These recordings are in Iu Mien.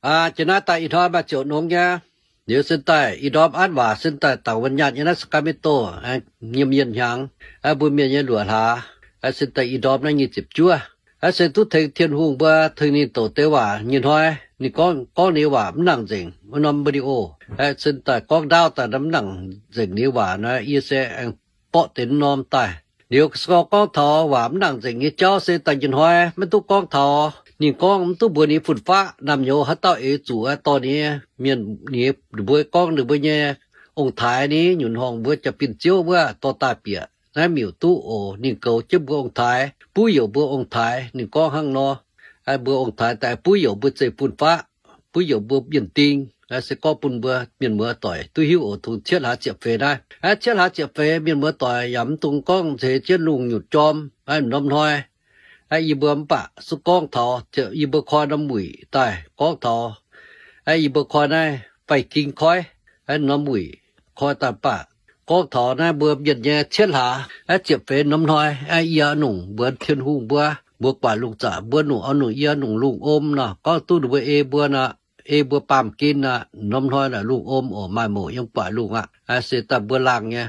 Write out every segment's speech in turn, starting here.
Jiex naaiv daaih ih hnoi maaih ziouc nongx nyei. Liuz sin daaih ih ndorm an waac sin daaih dangc wuonh nyaanh nyei naaiv Sacramento, nyei mienh hnyangx, mbuo mienh nyei luoqc hlaax, sin daaih ih ndorm naaiv nyic ziepc juov. Se duqv tengx Tin-Hungh mbuo tengx ninh douc deix waac nyei hnoi, ninh gorngv, gorngv ninh waac mv nangc nzengc wuov norm video. Sin daaih gorngv ndaauv daaih mv nangc nzengc ninh waac naaiv, yie se aengx borqv deix norm daaih. Liuz se gorngv taux waac mv nangc nzengc nyei jauv se daaih nyei hnoi maiv duqv gorngv taux ninh gorngv, mv duqv mbuox ninh fun-faqv naamh nyouz haaix dauh eix zuqc dorh ninh mienh, ninh mbuo gorngv ninh mbuo nyei ong-taaix ni, nyunc horngh mbuo jaa-bin ziouv wuov dorh daaih bieqc naaiv miuc duqv oc. Ninh goux jienv mbuo ong-taaix, buv youc mbuo ong-taaix. Ninh gorngv hnangv nor, mbuo ong-taaix daaih buv youc mbuo zeiv fun-faqv, buv youc mbuo mienh ding. Se gorngv bun mbuo mienh muoz doic duqv hiuv oc. Tongx cietv hlaax ziepc feix naaiv, cietv hlaax ziepc feix mienh muoz doic yaac mv dungx gorngv nzeix jienv lungh nyutc jorm norm hnoi. Yie mbuo mv baac suv gorngv taux, yie mbuo koi norm wuic daaih gorngv taux, yie mbuo koi naaiv faix-ging koiv norm wuic koi daaih baac gorngv taux naaiv mbuo mienh nyei cietv hlaax ziepc feix norm hnoi, yie nungc mbuox Tin-Hungh mbuo, mbuo guaax lungh zaqc mbuo nungc, oix nungc yie nungc lungh om nor, gorngv duqv ninh mbuo ei mbuo nor, ei mbuo baamh gen nor, norm hnoi naaic lungh om oc, maaih mouc yiem guaax lungh aqv. Se daaih mbuo laangh nyei.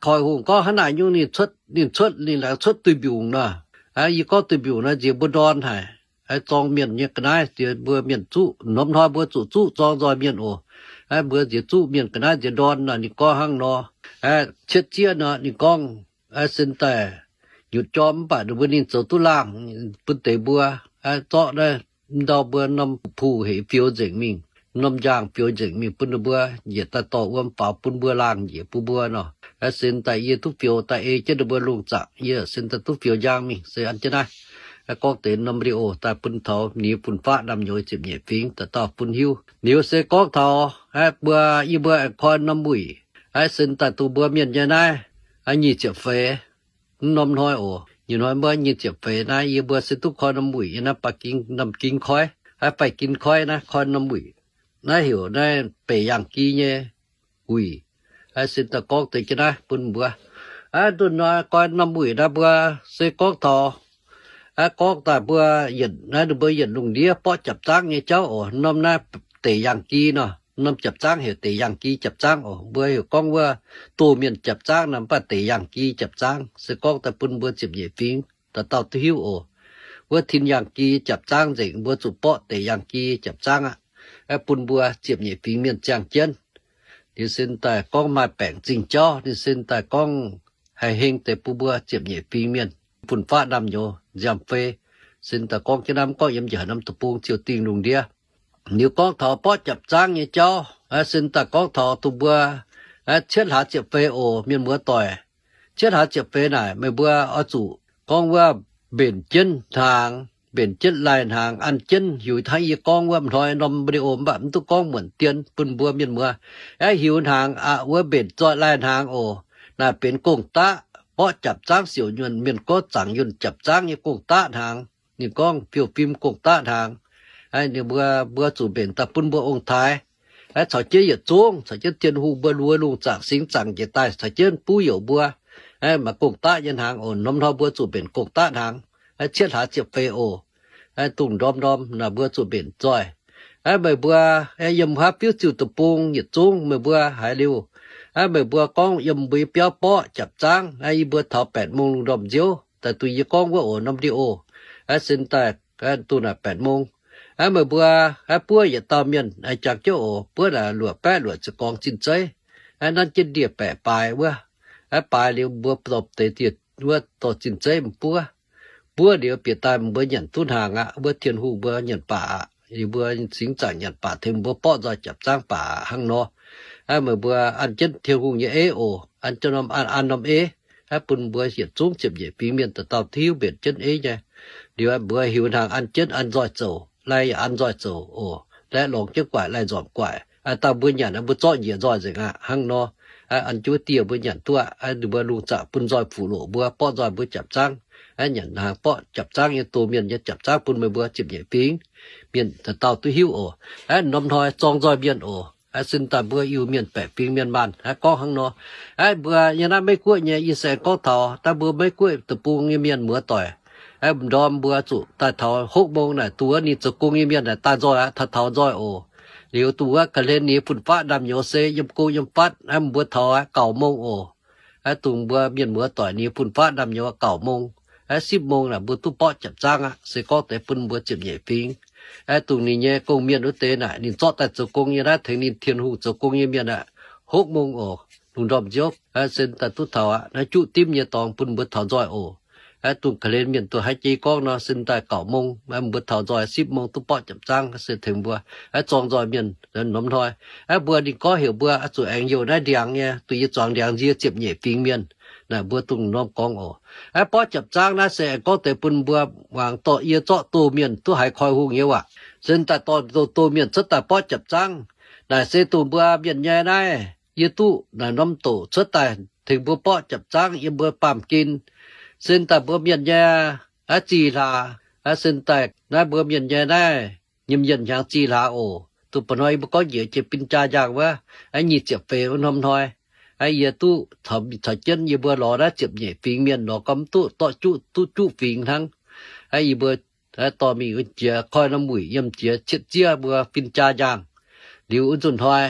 Koi hungh gorngv hnangv naaic nyungc ninh cuotv, ninh cuotv, ninh laengz cuotv duih mbiungc nor. Yie gorngv duih mbiungc nor nziex mbuo ndorn haic. Zorng mienh nyei ga'naaiv nziex mbuo mienh zuqv, norm hnoi mbuo zuqc zuqv zorng nzoih mienh oc. Mbuo nziex zuqv mienh ga'naaiv nziex ndorn nor, ninh gorngv hnangv nor. Cietv zieqv nor ninh gorngv, sin daaih nyutc jorm mv baac ninh mbuo ninh zoux duqv laangh bun deix mbuo, zorqv naaiv ndau mbuo norm puh hec fioux nzengc mingh, norm njang fioux nzengc mingh bun ninh mbuo njiec daaih dorh wuom faaux bun mbuo laangh njiec bun mbuo nor. Sin daaih yie duqv fioux daaih ei jienv ninh mbuo lungh zaqc, yie sin daaih duqv fioux njang mingh se an jienv naaiv. Gorngv deix norm video daaih bun taux ninh fun-faqv naamh nyouz ziepc nyeic fingx dauh dauh bun hiuv. Liuz se gorngv taux mbuo, yie mbuo aengx koi norm wuic, sin daaih dongh mbuo mienh nyei naaiv, nyic ziepc feix norm hnoi oc. Nyei hnoi mbuo nyic ziepc feix naaiv yie mbuo se duqv koi norm wuic nyei naaiv, ba'gingx norm gingx koiv, faix-ging koiv naaiv koi norm wuic. Naaiv heuc naaiv beic yangh gi nyei wuic. Sin daaih gorngv deix jienv naaiv bun mbuo. Ndunh hnoi koi norm wuic naaiv mbuo se gorngv taux, gorngv daaih mbuo yietc naaiv ninh mbuo yietc lungh ndiev borqv japc zaangv nyei jauv oc. Norm naaiv deic yangh gi nor, norm japc zaangv heuc deic yangh gi japc zaangv oc. Mbuo heuc gorngv wuov doh mienh japc zaangv nor, mv baac deic yangh gi japc zaangv se gorngv daaih bun mbuo ziepc nyeic fingx dauh dauh duqv hiuv oc. Wuov tin yangh gi japc zaangv nzengc, mbuo zuqc borqv deic yangh gi japc zaangv aqv. Bun mbuo ziepc nyeic fingx mienh ziangh jienv. Liuz sin daaih gorngv maaih baengc zingh jauv, ninh sin daaih gorngv haih heng deix bun mbuo ziepc nyeic fingx mienh fun-faqv naamh nyouz nziaamv-fei. Sin daaih gorngv jienv naaiv, mv gorngv yiem njiec haaix norm deic-bung ziouc dingh lungh ndiev. Liuz gorngv taux borqv japc zaangv nyei jauv, sin daaih gorngv taux dongh mbuo cietv hlaax ziepc feix oc, mienh muoz doic. Cietv hlaax ziepc feix naaic meih mbuo oix zuqc gorngv wuov mbenc jienv hnaangx, mbenc jienv lai-hnaangx, an jienv hiuc hnangv yie gorngv wuov hnoi norm video mv baac mv duqv gorngv muonc dien bun mbuo mienh muoz aeqv, hiuc hnaangx aqv, wuov mbenc zoih lai-hnaangx oc. Naaic benx gong-daqv, borqv japc zaangv siouc nyuonh, mienh gorngv zaangc yunh japc zaangv nyei gong-daqv hnaangx. Ninh gorngv fiou-fim gong-daqv hnaangx. Ninh mbuo, mbuo zuqc mbenc daaih bun mbuo ong-taaix caux jienv yietc zungv, caux jienv Tin-Hungh mbuo luoqc lungh zaangc singx zaangc njiec daaih caux jienv buv youc mbuo maaih gong-daqv nyei hnaangx oc. Norm hnoi mbuo zuqc mbenc gong-daqv hnaangx, cietv hlaax ziepc feix oc. Dongh ndorm-ndorm naaic mbuo zuqc mbenc zoih. Meih mbuo yiem haav fiuv ziuh deic-bung yietc zungv meih mbuo haiz liuz, meih mbuo gorngv yiem mbuo nyei biauv borqv japc zaangv, yie mbuo taux แปดโมง lungh ndorm nziouv daaih duqv yie gorngv wuov oc norm video. Sin daaih duqv naaic แปดโมง. Meih mbuo buov yietc dauh mienh jangx jienv oc, buov naaic luoqc baeqv luoqc ziepc gorngv zinh zeiv. Nanv jienv ndie-baeqc baaix wuov. Baaix liuz mbuo dorh deix dieh wuov dorh zinh zeiv mv buov. Buov liuz bieqc daaih mbuo nyanc duqv hnaangx aqv, mbuo Tin-Hungh mbuo nyanc baac aqv, liuz mbuo singx zaangc nyanc baac tengx mbuo borqv nzoih japc zaangv baac aqv hnangv nor. Meih mbuo an jienv Tin-Hungh nyei eiv oc, an jienv norm an, an norm eiv, bun mbuo yietc zungv ziepc nyeic fingx mienh dauh dauh tiuv mbenc jienv eiv nyei. Liuz mbuo hiuc hnaangx an jienv an nzoih zoux, lai yaac an nzoih zoux oc, lai lorngx jienv guaaic, lai nzormc guaaic. Dauh mbuo nyanc mbuo zorqv njiec nzoih nzengc aqv hnangv nor. An jienv wuov dieh mbuo nyanc duqv aqv, ninh mbuo lungh zaangc bun nzoih fuqv loqc mbuo, borqv nzoih mbuo japc zaangv. Nyanc hnaangx borqv japc zaangv nyei, doh mienh nyei japc zaangv bun meih mbuo ziepc nyeic fingx mienh dauh dauh duqv hiuv oc. Norm hnoi zorng nzoih mienh oc. Sin daaih mbuo Iu-Mienh baeqc fingx mienh maanh gorngv hnangv nor. Mbuo nyei naaiv Meiv Guoqv nyei, yie se gorngv taux daaih mbuo Meiv Guoqv deic-bung nyei mienh muoz doic, Aeqv, m'ndorm mbuo zuqc daaih taux hopv mong naaic, dongh wuov ninh zoux gong nyei mienh naaic daaih nzoih aqv, taux taux nzoih oc. Liuz dongh wuov ga'hlen ninh nyei fun-faqv ndaamv-nyouz se yiem go yiem fatv, aeqv, mbuo taux aqv, gauh mong oc. Aeqv, dongh mbuo mienh muoz doic ninh nyei fun-faqv ndaamv-nyouz gauh mong, aeqv, sipv mong naaic mbuo duqv borqv japv zaangv aqv. Se gorngv deix bun mbuo ziepc nyeic fingx, aeqv, dongh ninh nyei gong-mienh wuov deix naaic, ninh zorqv daaih zoux gong nyei naaiv, tengx ninh Tin-Hungh zoux gong nyei mienh aqv, hopv mong oc, lungh ndorm nziouv, aeqv, se daaih duqv taux aqv. Naaiv juqv dimv nyei dorngx bun mbuo taux nzoih oc. Aeqv, dongh ga'hlen mienh dongh haaix jiex gorngv nor, se daaih gauh mong, aeqv, mbuo taux nzoih sipv mong duqv borqv japv zaangv se tengx mbuo, aeqv, zorng nzoih mienh norm hnoi. Aeqv, mbuo ninh gorngv heuc mbuo zuqc aengx youh naaiv ndiangx nyei, dongh yie zuangx ndiangx nzie ziepc nyeic fingx mienh. Naaic mbuo dongh norm gorngv oc. Aeqv, borqv japv zaangv naaiv se aengx gorngv deix bun mbuo muangx dorh yie zorqv doh mienh duqv haiz koi hungh nyei waac. Se daaih dorh doh doh mienh cuotv daaih borqv japv zaangv. Naaic se dongh mbuo mienh nyei naaiv, yie duqv naaic norm doqc cuotv daaih tengx mbuo borqv japv zaangv yiem mbuo baamh gen. Se daaih mbuo mienh nyei aqv, zih hlaax, aeqv, se daaih naaiv mbuo mienh nyei naaiv nyim yienh hnyangx zih hlaax oc. Dongh ba'hnoi yie mbuo gorngv njiec jiex bin jaa njaangh wuov, aeqv, nyic ziepc feix wuov norm hnoi, aeqv, yie duqv caux, caux jienv yie mbuo lorz naaiv ziepc nyeic fingx mienh lorz gorngv mv duqv dorh juqv, duqv juqv fingx hnangv. Aeqv, yie mbuo aeqv, dorh mingh wuov jiex koi norm wuic yiem jiex cietv ziev mbuo fin jaa njaangh. Liuz wuov nzunc hnoi,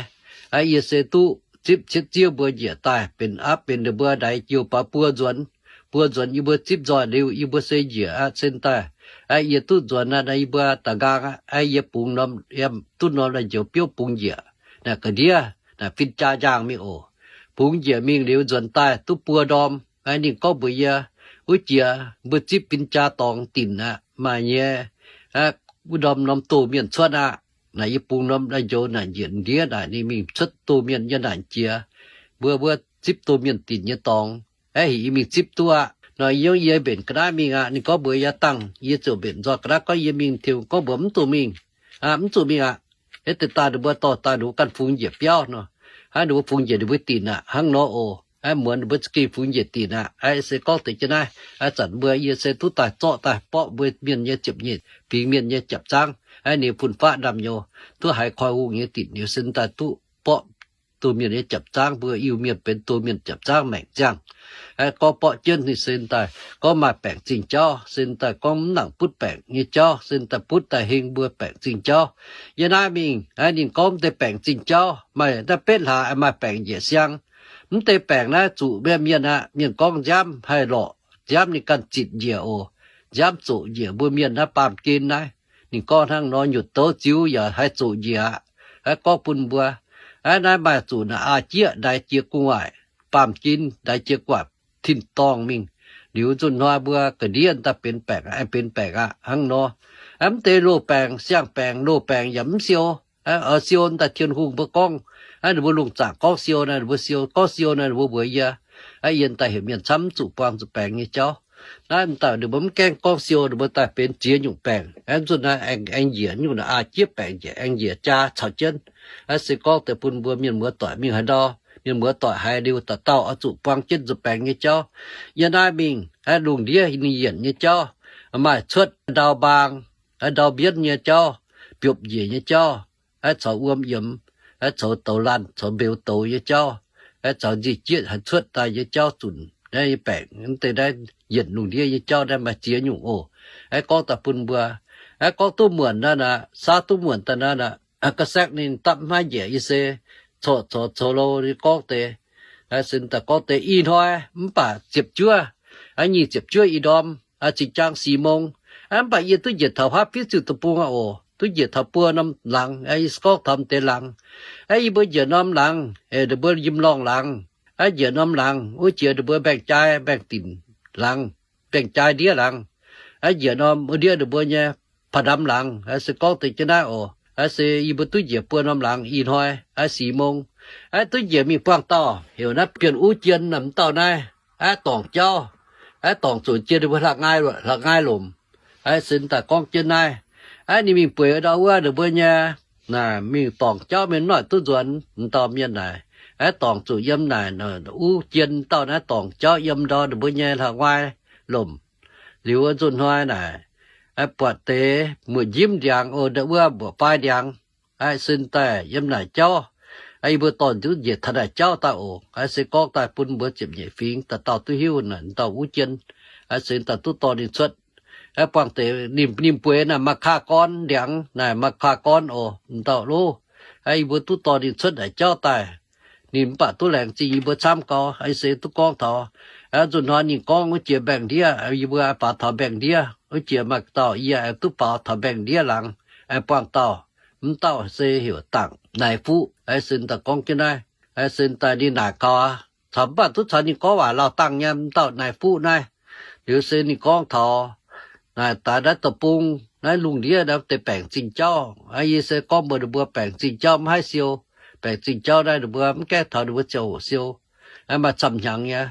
aeqv, yie se duqv zipv cietv ziev mbuo njiec daaih benx apv benx ninh mbuo ndaix youh baaix buo nzuonx. Buo nzuonx yie mbuo zipv nzoih liuz, yie mbuo se njiec aqv, se daaih, aeqv, yie duqv nzuonx aqv, naaiv yie mbuo da'nqaang aqv, aeqv, yie bungx norm, yie duqv norm naaiv njoux biouv bungx njiec, naaic ga'ndiev, naaic fin jaa njaangh mingh oc. Bungx njiec mingh liuz nzuonx daaih duqv buo ndorm, aeqv, ninh gorngv mbuox yie, wuov jiex mbuo zipv fin jaa dorngx dinc aqv, maaih nyei, aeqv, wuov ndorm norm doh mienh cuotv aqv. Naaic yie bungx norm naaiv njoux naaic njiec ndiev naaic ninh mingh cuotv doh mienh yiem naaic jiex. Mbuo, mbuo zipv doh mienh dinc nyei dorngx. Aeqv, heuc yie mingh zipv duqv aqv. Nor yie, yie mbenc ga'naaiv mingh aqv. Ninh gorngv mbuox yie dangh, yie ziouc mbenc nzoih ga'naaiv gorngv yie mingh, Tin-Hungh gorngv mbuox mv zuqc mingh. Aa, mv zuqc mingh aqv. Aeqv, deix daaih ninh mbuo dorh daaih ninh mbuo ganh fungx njiec biauv nor. Hnangv ninh mbuo fungx njiec ninh mbuo dinc aqv, hnangv nor oc. Aeqv, muonz ninh mbuo za'gengh fungx njiec dinc aqv. Aeqv, se gorngv deix jienv naaiv, aeqv, zanc mbuo yie se duqv daaih zorqv daaih borqv mbuo mienh nyei ziepc nyeic fingx mienh nyei japv zaangv. Aeqv, ninh fun-faqv ndaamv-nyouz duqv haiz koi hungh nyei dinc liuz, se daaih duqv borqv doh mienh nyei japv zaangv, mbuo Iu-Mienh benx doh mienh japv zaangv maengc ziangh. Aeqv, gorngv borqv jienv ninh se daaih gorngv maaih baengc zingh jauv, se daaih gorngv mv nangc butv baengc nyei jauv, se daaih butv daaih heng mbuo baengc zingh jauv. Yie naaiv mingh, aeqv, ninh gorngv deix baengc zingh jauv maaih naaiv betv hlaax, aeqv, maaih baengc njiec siang. Mv deix baengc naaiv zuqc mienh, mienh aqv, mienh gorngv nziaamv haih lorqc, nziaamv ninh ganh zitc njiec oc. Nziaamv zoqc njiec mbuo mienh naaiv baamh gen naaiv. Ninh gorngv hnangv nor, nyutc douz ziux yaac haih zoqc njiec aqv. Aeqv, gorngv bun mbuo, aeqv, naaiv maaih zuqc naaic aa jieqv ndaix jiex gu'nguaaic, baamh gen ndaix jiex gu'nguaaic tin-dorngh mingh. Liuz nzunc hnoi mbuo ga'ndiev daaih benx baengc, aengx benx baengc aqv hnangv nor. Aeqv, mv deix loz-baengc, siang-baengc, loz-baengc yaac mv siou. Aeqv, oix siou daaih Tin-Hungh mbuo gorngv, aeqv, ninh mbuo lungh zaangc gorngv siou naaic, ninh mbuo siou, gorngv siou naaic, ninh mbuo mbuox yie, aeqv, yie daaih heuc mienh camv mv zuqc buangh zuqc baengc nyei jauv. Naaiv m'daaih ninh mbuo mv gaengh gorngv siou, ninh mbuo daaih benx ziex nyungc baengc. Aeqv, nzunc naaiv aengx, aengx njiec nyungc naaic aa jieqv baengc njiec, aengx njiec jaa caux jienv. Aeqv, se gorngv deix bun mbuo mienh muoz doic mingh haaix ndau, mienh muoz doic haiz liuz dauh dauh oix zuqc buangh jienv nzuih baengc nyei jauv. Yie naaiv mingh, aeqv, lungh ndiev ninh yienc nyei jauv, maaih cuotv ndau mbaang, aeqv, ndau mbienv nyei jauv, biopv njiec nyei jauv, aeqv, caux wuom yiemx, aeqv, caux douz laanh, caux mbeux douz nyei jauv, aeqv, caux nzih jieqv haih cuotv daaih nyei jauv zunc naaiv nyei baengc. Mv deix naaiv yienc lungh ndiev nyei jauv naaiv maaih ziex nyungc oc. Aeqv, gorngv daaih bun mbuo, aeqv, gorngv duqv muonc naaiv aqv, saauv duqv muonc daaih naaiv aqv, ga'saeqv ninh dapv maiv njiec, yie se corc corc coux lou gorngv deix, aeqv, se daaih gorngv deix ih hnoi mv baac ziepc juov, aeqv, nyic ziepc juov ih ndorm, aeqv, zinh jaang si mong, aeqv, mv baac yie duqv njiec taux haav fiuv ziuh deic-bung aqv oc, duqv njiec taux buo norm laangz, aeqv, yie se gorngv taux deix laangz, aeqv, yie mbuo njiec norm laangz, aeqv, ninh mbuo yiem lorngh laangz, aeqv, njiec norm laangz wuov jiex ninh mbuo mbaengx-jai mbaengx-dinc laangz, mbaengx-jai ndiev laangz, aeqv, njiec norm wuov ndiev ninh mbuo nyei paa ndamv laangz, aeqv, se gorngv deix jienv naaiv oc. Aeqv, se yie mbuo duqv njiec buo norm laangz ih hnoi, aeqv, si mong, aeqv, duqv njiec mingh buangh dauh heuc naaiv Bienh Uv Jien naaic, m'dauh naaiv, aeqv, dorngc jauv, aeqv, dorngc zuqc jien ninh mbuo hla'ngai, hla'ngai lomc. Aeqv, se daaih gorngv jienv naaiv, aeqv, ninh mingh bueix ndau wuov ninh mbuo nyei, naaic mingh dorngc jauv mienh mv noic duqv nzuonx, m'dauh mienh naaic, aeqv, dorngc zuqc yiem naaic Uv Jien dauh naaiv dorngc jauv yiem ndau ninh mbuo nyei hla'ngai lomc. Liuz nzunc hnoi naaic, aeqv, buatc deix muoc njimv ndiangx oc, ndau wuov mbuoqc fai ndiangx, aeqv, se daaih yiem naaic jauv, aeqv, yie mbuo dorh duqv njiec taux naaic jauv daaih oc. Aeqv, se gorngv daaih bun mbuo ziepc nyeic fingx dauh dauh duqv hiuv naaic, m'dauh Uv Jien, aeqv, se daaih duqv dorh ninh cuotv. Buangh deix ninh, ninh bueix naaic Ma'kaa Gorn ndiangx, naaic Ma'kaa Gorn oc, m'dauh lov. Yie mbuo duqv dorh ninh cuotv naaic jauv daaih, ninh mv baac duqv laengz zingh yie mbuo camv gau. Yie se duqv gorngv taux nzunc hnoi ninh gorngv wuov jiex mbaengx-ndiev, yie mbuo faaux taux mbaengx-ndiev wuov jiex maaih dauh yie aengx duqv faaux taux mbaengx-ndiev laangz, aengx buangh dauh. Mv dauh se heuc Dangc Naaiv Fuqv. Sin daaih gorngv jienv naaiv, sin daaih ninh naaic gaax, caux mv baac duqv caux ninh gorngv waac lauh dangh nyei, mv dauh Naaiv Fuqv naaiv. Liuz se ninh gorngv taux naaic daaih naaiv deic-bung, naaiv lungh ndiev naaiv deix baengc zingh jauv. Yie se gorngv mbuox ninh mbuo baengc zingh jauv mv haih siou. Baengc zingh jauv naaiv ninh mbuo mv gaengh taux ninh mbuo ziangh hoc siou. Maaih camv hnyangx nyei,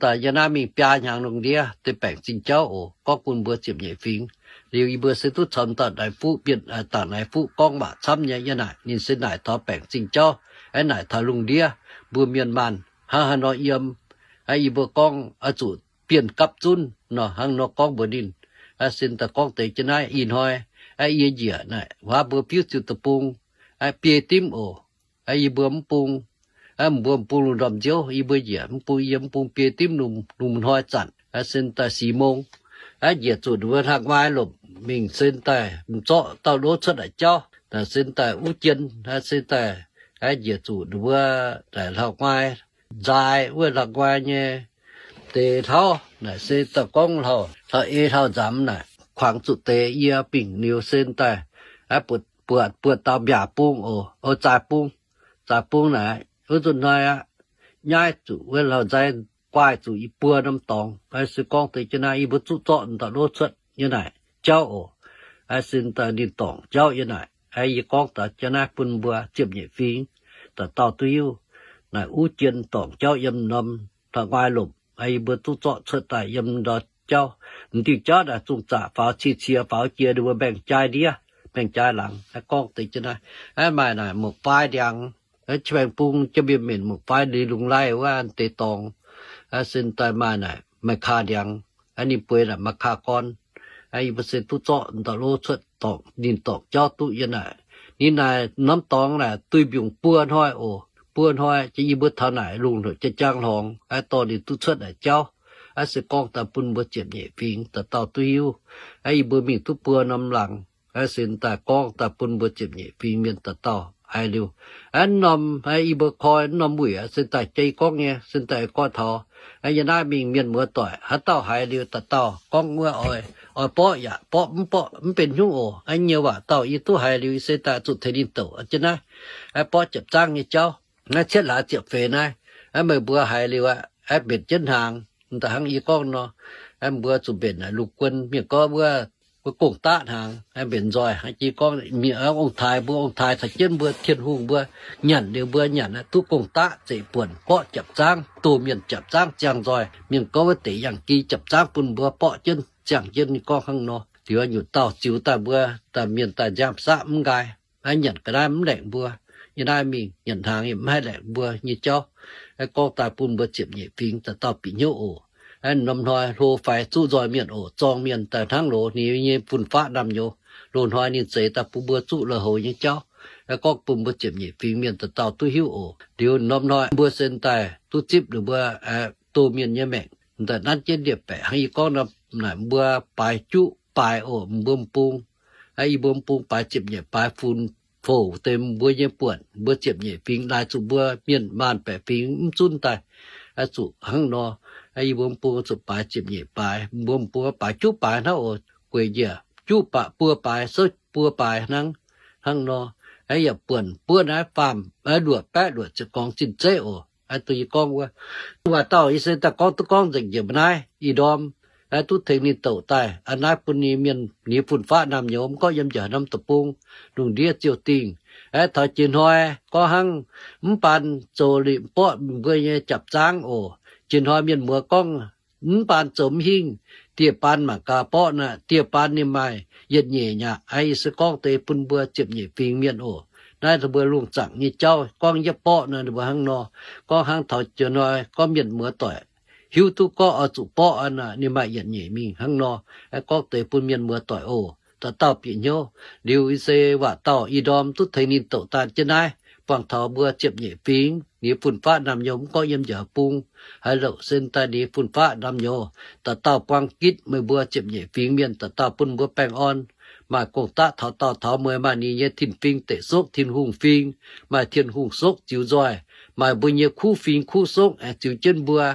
daaih yie naaiv mingh biaa hnyangx lungh ndiev deix baengc zingh jauv oc, gorngv bun mbuo ziepc nyeic fingx. Liuz yie mbuo se duqv caux dauh Naaiv Fuqv, Bienh, Dangc Naaiv Fuqv gorngv waac camv nyei. Yie naaic ninh se naaic taux baengc zingh jauv, naaic taux lungh ndiev mbuo mienh maanh hnangv haaix nor yiem. Yie mbuo gorngv oix zuqc bienh gapv zunv nor, hnangv nor gorngv mbuox ninh. Sin daaih gorngv deix jienv naaiv ih hnoi, yie njiec naaic waac mbuo fiuv ziux deic-bung, biei dimv oc. Yie mbuo mv bung, mbuo mv bung lungh ndorm nziouv, yie mbuo njiec mv bung, yie mv bung biei dimv lungh, lungh hnoi zanc, sin daaih six mong, njiec zuqc ninh mbuo hlang-waai lomc mingh, sin daaih m'zorqv dauh lov cuotv naaic jauv, naaic sin daaih wuov jien, sin daaih njiec zuqc ninh mbuo naaic hlang-waai nzaai wuov hlang-waai nyei deix hlauv, naaic se daaih gorngv hlauv, hlauv-eix hlauv-nzamx naaic kuangx zuqc deix yie bingc liuz sin daaih buatc, buatc dauh mbiaac bung oc, o, zaaix bung, zaaix bung naaic wuov nzunc hnoi aqv, nyaiv zuqc wuov hlauv-nzai guaih zuqc i buo norm dorngx. Se gorngv deix jienv naaiv yie mbuo zuqv zorqv dauh lov cuotv yie naaic jauv oc. Sin daaih ninh dorngc jauv yie naaic, yie gorngv daaih jienv naaiv bun mbuo ziepc nyeic fingx dauh dauh duqv hiuv. Naaic wuov jien dorngc jauv yiem norm hlang-waai lomc, yie mbuo zuqv zorqv cuotv daaih yiem ndau jauv. M'diuh jauv naaic zungh zaqc faaux cie-cie faaux jiex ninh mbuo mbaengx-jai ndiev, mbaengx-jai laangz. Gorngv deix jienv naaiv, maaih naaic Mouc Faai ndiangx, Qiex Baengh Bung jiex mienh, mienh Mouc Faai ndeic lungh laih wuov deix dorngx. Sin daaih maaih naaic Ma'kaa ndiangx, ninh bueix naaic Ma'kaa Gorn. Yie mbuo se duqv zorqv dauh lov cuotv dorngc, ninh dorngc jauv duqv yie naaic. Ninh naaic norm dorngx naaic duih mbiungc buo hnoi oc, buo hnoi jiex yie mbuo taux naaic lungh houc jaa-jaang hlorngx, dorh ninh duqv cuotv naaic jauv. Se gorngv daaih bun mbuo ziepc nyeic fingx dauh dauh duqv hiuv. Yie mbuo mingh duqv buo norm laangz, sin daaih gorngv daaih bun mbuo ziepc nyeic fingx mienh dauh dauh haiz liuz. Norm yie mbuo koi norm wuic se daaih jai gorngv nyei, sin daaih gorngv taux yie naaiv mingh mienh muoz doic haaix dauh haiz liuz dauh dauh gorngv wuov oix, oix borqv yaac borqv mv borqv mv benx hnyouv oc. Nyei waac dauh yie duqv haiz liuz yie se daaih zuqc tengx ninh douc jienv naaiv borqv jiepc zaangv nyei jauv. Naaiv cietv hlaax ziepc feix naaiv, meih mbuo haiz liuz aqv, mbenc jienv hnaangx. Da'hnangv yie gorngv nor, mbuo zuqc mbenc lungh guon mienh gorngv wuov, wuov gong-daqv hnaangx, mbenc nzoih. Hnangv jiex gorngv mienh ong-taaix, mbuo ong-taaix caux jienv mbuo Tin-Hungh mbuo nyanc liuz, mbuo nyanc duqv gong-daqv zeqc buonc, borqv japc zaangv, doh mienh japc zaangv ziangh nzoih. Mienh gorngv wuov deix yangh gi japc zaangv bun mbuo borqv jienv ziangh jienv. Ninh gorngv hnangv nor, liuz nyutc dauh ziux daaih mbuo daaih mienh daaih nziaamv saqv mv nqaai, nyanc ga'naaiv mv laengc mbuo. Yie naaiv mingh nyanc hnaangx yaac mv haih laengc mbuo nyei jauv. Gorngv daaih bun mbuo ziepc nyeic fingx dauh dauh bieqc hnyouv oc. Norm hnoi hlo faix zuqv nzoih mienh oc, zorng mienh daaih hnangv loz ninh nyei fun-faqv naamh nyouz. Loz-hnoi ninh zeix daaih bun mbuo zuqv lui-houx nyei jauv. Gorngv bun mbuo ziepc nyeic fingx mienh dauh dauh duqv hiuv oc. Liuz norm hnoi mbuo sen daaih duqv zipv ninh mbuo doh mienh nyei maengc. Daaih nanv jienv ndie-baeqc hnangv yie gorngv nor, naaic mbuo baaix juqv baaix oc, mbuo m'bung. Yie mbuo m'bung baaix ziepc nyeic baaix fun fouc deix mbuo nyei buonc, mbuo ziepc nyeic fingx laaix zuqc mbuo mienh maanh baeqc fingx mv zunv daaih. Zuqc hnangv nor, yie mbuo m'bung zuqc baaix ziepc nyeic baaix, mbuo m'bung baaix juqv baaix hnangv oc, gueic njiec juqv baaix buo baaix, souv buo baaix hnangv. Hnangv nor, yaac buonc buov naaiv faam luoqc baeqv luoqc ziepc gorngx zinh zeiv oc. Duqv yie gorngv wuov, waac dauh yie se daaih gorngv duqv gorngv nzengc njiec mbuo naaiv ih ndorm, duqv tengx ninh douc daaih a'naaiv bun ninh mienh nyei fun-faqv naamh nyouz mv gorngv yiem njiec norm deic-bung, lungh ndiev ziouc dingh. Taux jiex hnoi gorngv hnangv mv baan zoux liqc borqv mbuo nyei japc zaangv oc. Jiex hnoi mienh muoz gorngv mv baan zoux mv hingh, dieh baan mangc gaax borqv naaic, dieh baan ninh maaih yietc nyeic nyaqc. Yie se gorngv deix bun mbuo ziepc nyeic fingx mienh oc. Naaiv mbuo lungh zaangc nyei jauv gorngv yietv borqv nor ninh mbuo hnangv nor. Gorngv hnangv taux jiex hnoi gorngv mienh muoz doic hiuv duqv gorngv oix zuqc borqv naaic ninh maaih yietc nyeic mingh hnangv nor. Gorngv deix bun mienh muoz doic oc, dauh dauh bieqc hnyouv. Liuz yie se waac dauh ih ndorm duqv tengx ninh douc daaih jienv naaiv, buangh taux mbuo ziepc nyeic fingx ninh fun-faqv naamh nyouz, mv gorngv yiem njiec bung, haaix louc se daaih ninh fun-faqv naamh nyouz, dauh dauh buang gitv meih mbuo ziepc nyeic fingx mienh, dauh dauh bun mbuo baengh orn, maaih gong-daqv taux daauh taux mueiz, maaih ninh nyei tin-fingx deic sokv, Tin-Hungh fingx, maaih Tin-Hungh sokv ziux nzoih, maaih mbuo nyei kuv fingx kuv sokv aengx ziux jienv mbuo,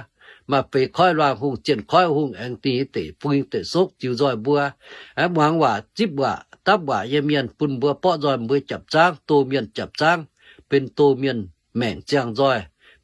maaih feix koiv luangh hungh, zienh koiv hungh aengx dingc nyei deic fingx deic sokv ziux nzoih mbuo, aengx muangx waac, zipv waac, dapv waac nyei mienh bun mbuo borqv nzoih mbuo japc zaangv, doh mienh japc zaangv, benx doh mienh maengc ziangh nzoih.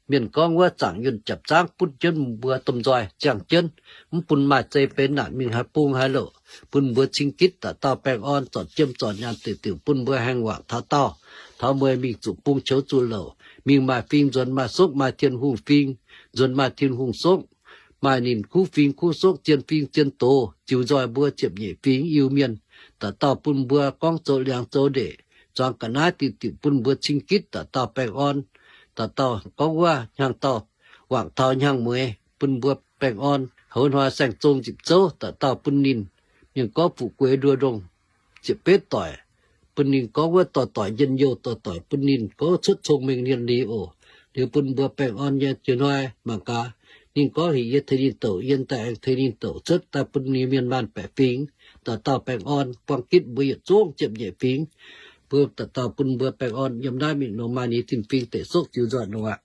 Mienh gorngv wuov zaangc yunh japc zaangv butv jienv mbuo domh nzoih ziangh jienv, mv bun maaih zei benx naanc mingh haaix bung haaix louc, bun mbuo cing gitv dauh dauh baengh orn, zornc jiem zornc nyaanh diuc diuc bun mbuo haengh wangc taux daauh taux mueiz mingh zuqc bung qoux zuqc louc, mingh maaih fingx nzuonx maaih sokv, maaih Tin-Hungh fingx nzuonx maaih Tin-Hungh sokv, maaih ninh kuv fingx kuv sokv, zien fingx zien doz ziux nzoih mbuo ziepc nyeic fingx Iu-Mienh, dauh dauh bun mbuo gorngv zoux liangx zoux ndeic, zuangx ga'naaiv diuc diuc bun mbuo cing gitv dauh dauh baengh orn, dauh dauh gorngv wuov hnyangx-daauh wangc taux hnyangx-mueiz bun mbuo baengh orn. Hoz hnoi saeng-zong nzipc zouv dauh dauh bun ninh, mienh gorngv fu'jueiv nduov ndongh ziepc betv doic, bun ninh gorngv wuov doic-doic njien-youh, doic-doic bun ninh gorngv cuotv cong-mengh nyien liuz oc. Liuz bun mbuo baengh orn nyei jiex hnoi mangc gaax, ninh gorngv heuc yie tengx ninh douc, yie daaih aengx tengx ninh douc cuotv daaih bun ninh mienh maanh baeqc fingx, dauh dauh baengh orn, buang gitv mbuo yietc zungv ziepc nyeic fingx. Mbuo dauh dauh bun mbuo baengh orn, yiem naaiv mingh nor maaih ninh tin-fingx deic sokv ziux nzoih nor aqv.